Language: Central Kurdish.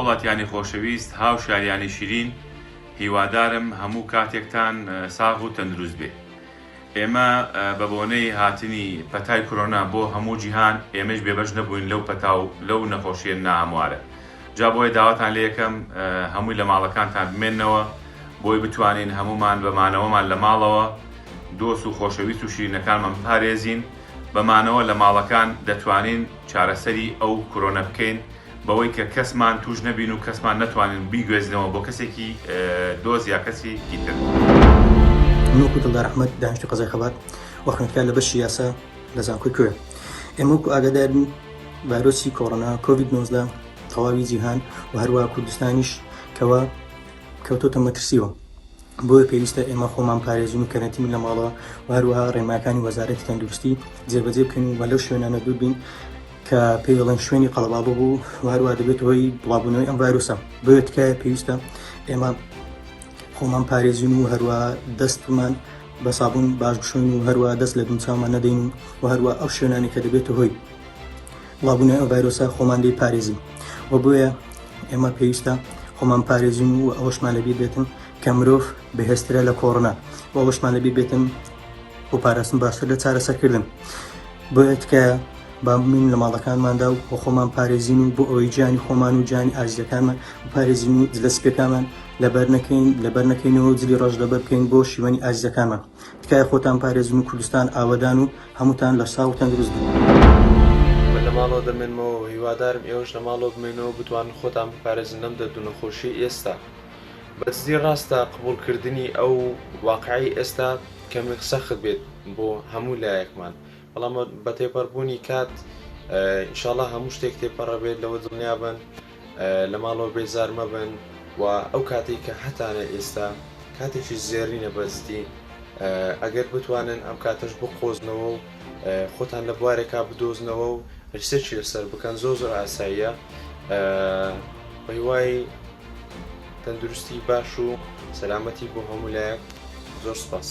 هاوڵاتیانی خۆشەویست هاوشاریانی شیرین هیوادارم هەموو کاتێکتان ساغ و تەندروست بێ ئێمە بە بۆنەی هاتنی پەتای کرۆنا بۆ هەموو جیهان ئێمەش بێبەش نەبووین لەو پەتا و لەو نەخۆشیە ناهەموارە جا بۆیە داواتان لێکەم هەمووی لە ماڵەکانتان بمێنەوە بۆی بتوانین هەموومان بە مانەوەمان لە ماڵەوە دۆست و خۆشەویست و شیرینەکانمان بپارێزین بە مانەوە لە ماڵەکان دەتوانین چارەسەری ئەو کرۆنە بکەین بەوەی کە کەسمان توش نەبین و کەسمان نەتوانین بیگوێزینەوە بۆ کەسێکی دۆست یا کەسێکی تر. من وەکو دڵدار ئەحمەد دانیشتوی قەزای خەبات و خوێندکار لە بەشی یاسا لە زانکۆی کۆیە ئێمە وەکو ئاگادار بین ڤایرۆسی کۆرۆنا کۆڤید 19 تەواوی جیهان و هەروە کوردستانیش کەوا کەوتۆتە مەترسیەوە بۆیە پێویستە ئێمە خۆمان پارێزین و کەرەنتین لە ماڵەوە و هەروەها ڕێنماکانی وەزارەتی تەندروستی جێبەجێ بکەین و لەو شوێنانە دوور بین کە پێی دەڵێن شوێنی قەڵەباڵغ بوو و هەروە دەبێت هۆی بڵاوبوونەوەی ئەم ڤایرۆسە بۆیە تکایە پێویستە ئێمە خۆمان پارێزین و هەروە دەستمان بە سابون باش بشۆین و هەروە دەست لە دونچاومان نەدەین و هەروە ئەو شوێنانی کە دەبێتە هۆی بڵاوبوونەوەی ئەم ڤایرۆسە خۆمان لێی پارێزین و بۆیە ئێمە پێویستە خۆمان پارێزین و ئەوەشمان لەبیر بێتن کە مرۆڤ بەهێزترە لە کۆڕۆنا و ئەوەشمان لەبیر بێتن بۆ پاراستن باشتر لە چارەسەرکردن بۆیە تکایە با بمین لە ماڵەکانماندا و بۆ خۆمان پارێزین و بۆ ئەوەی گیانی خۆمان و گیانی ئازیزەکانمان بپارێزین و جلە سپیەکانمان لەبەر نەکەین لەبەر نەکەینەوە و جلی ڕەش لەبەر بکەین بۆ شیوەنی ئازیزەکانمان تکایە خۆتان پارێزن و کوردستان ئاوەدان و هەمووتان لەش ساغ و تەندروست بن. من لە ماڵەوە دەمێنمەوە و هیوادارم ئێوەش لە ماڵەوە بمێنەوە و بتوانن خۆتان بپارێزن لەم دەرد و نەخۆشیەی ئێستا. بە جدی ڕاستە قبوڵکردنی ئەو واقعەی ئێستا کەمێک سەخت بێت بۆ هەموو لایەکمان بەڵام بە تێپەڕبوونی کات ان شاء اللە هەموو شتێک تێپەڕەبێت لەوە دڵنیابن لە ماڵەوە بێزار مەبن و ئەو کاتێک کە هەتانە ئێستا کاتێکی زێڕینە بەجدی ئەگەر بتوانن ئەم کاتەش بقۆزنەوە و خۆتان لە بوارێکا بدۆزنەوە و research ی لەسەر بکەن زۆر زۆر ئاساییە بەهیوای تەندروستی باش و سەلامەتی بۆ هەموو لایەک زۆر سپاس.